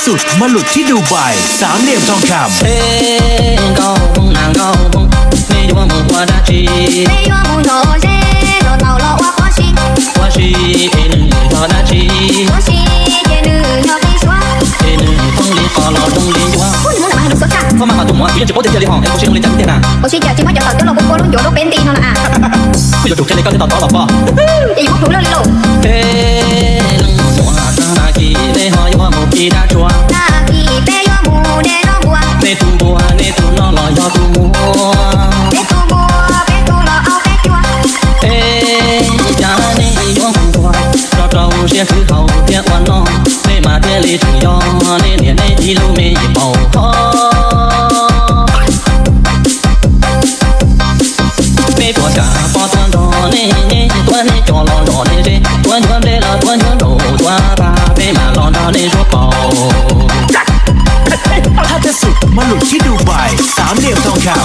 สุด มาหลุดที่ดูไบ สามเหลี่ยมทองคำ Nkauj Hmoob na Nkauj Hmoob, nej yuav mus ua dab tsi? Peb yuav mus zov zeb, zov taum los ua pob si. Pob si es nws yog dab tsi? Pob si ces nws yog qe suav, es nws coob li qos los zoo li ncuav. Koj mas qhov tus muam kuv yeej tsis paub tiag tiag li hos, es pob si zoo li cas tiag na? Pob si cas tsis muab cov taum coj los pua pua lub ncuav lub peb nti no na? Kuv yuav tsum qhia li koj thiaj to taub los pom. Es yus muab plhws lawj li lauj. Leej muam, tag kis peb ho yuav mus pi dab tsi? Tag kis peb yuav mus de zaub npua. Nej tus npua, nej tus no los yog tus muam? Peb tus npua, peb tus los au peb cua. Es cas nej yuav mus npua, rau rau siab khwv haus thiab ua noj, nej mas thiaj li tseem yog nej niam nej txiv lub me yim paum hov. Peb puas kam pov tuaj nrog nej, tuaj nej cov los nrog nej ze, tuaj nchuav nplej los tuaj nchuav nraum tuaj tag, peb mam los nrog nej zuaj paum. ถ้าจะสุด มาหลุดที่ดูไบ สามเหลี่ยมทองคำ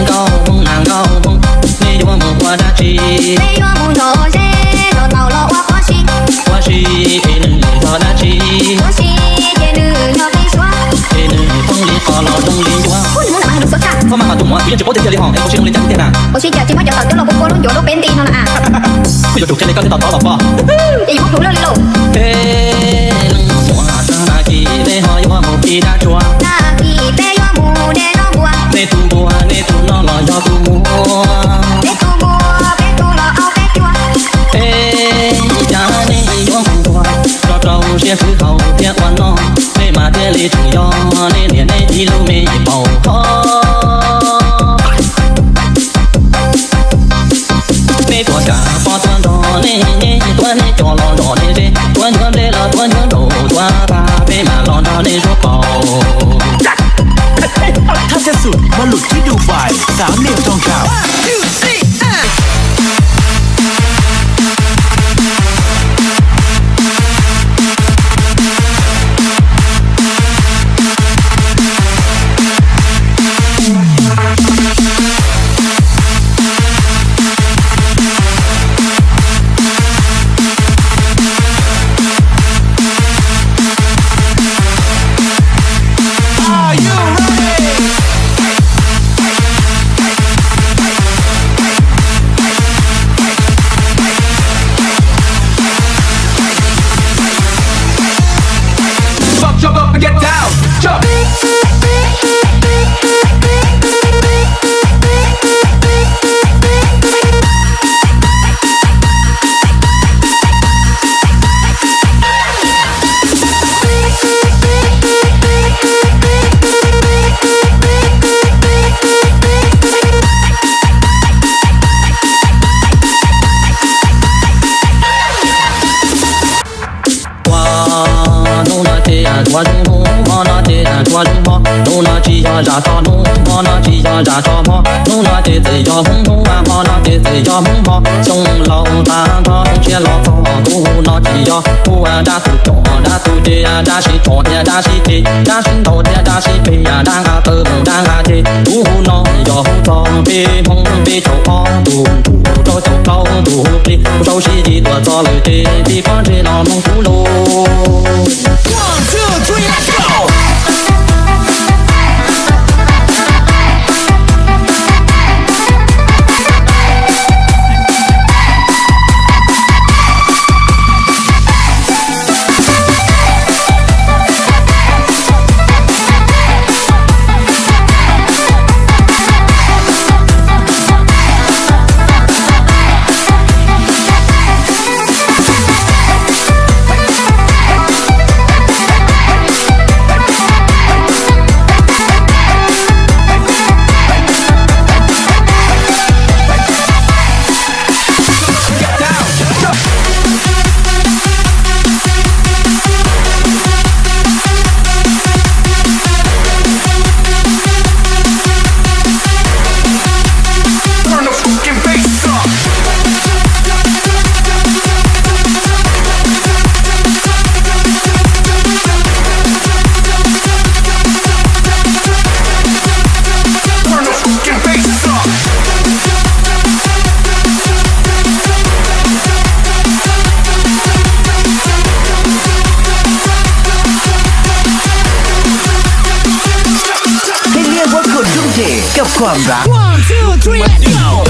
Nkauj Hmoob na Nkauj Hmoob, nej yuav mus ua dab tsi? Peb yuav mus zov zeb, zov taum los ua pob si. Pob si es nws yog dab tsi? Pob si ces nws yog qe suav, es nws coob li qos los zoo li ncuav. Koj mas qhov tus muam kuv yeej tsis paub tiag tiag li hos, es pob si zoo li cas tiag na? Pob si cas tsis muab cov taum coj los pua pua lub ncuav lub peb nti no na? Kuv yuav tsum qhia li koj thiaj to taub los pom. Es yus muab plhws lawj li lauj. Leej muam, tag kis peb ho yuav mus pi dab tsi? Tag kis peb yuav mus de zaub npua. Nej tus npua, nej tus no los yog tus muam? Peb tus npua, peb tus los au peb cua. Es cas nej yuav mus npua, rau rau siab khwv haus thiab ua noj, nej mas thiaj li tseem yog nej niam nej txiv lub me yim paum hov. Peb puas kam pov tuaj nrog nej, tuaj nej cov los nrog nej ze, tuaj nchuav nplej los tuaj nchuav nraum tuaj tag, peb mam los nrog nej zuaj paum. ถ้าจะสุด มาหลุดที่ดูไบ สามเหลี่ยมทองคำ Fuck, jump up and get down. Jump. Ua, hnub no ces tuav zoo hnub, hmo no ces tuav zoo hmo, hnub no tsis yog zam txog hnub, hmo no tsis yog zam txog hmo, hnub no ces txawm yog hmoob hnub, hmo no ces txawm yog hmoob hmo. Xyoo laus tag nrho xyoo tshiab los txog, kuv hu no tsis yog hu dab tug tsom dab tug ces dab sib tsom thiab dab sib ceg, dab sib ntaus thiab dab sib peg, dab nqa taw mus dab nqa ceg. Kuv hu no yog hu txog peb hmoob peb caug ob tug ntsuj rau caum plaub tug plig, sau sib yig tuaj txog lawm ces tib pob ntseg los mloog kuv lus. One, two, three, let's go.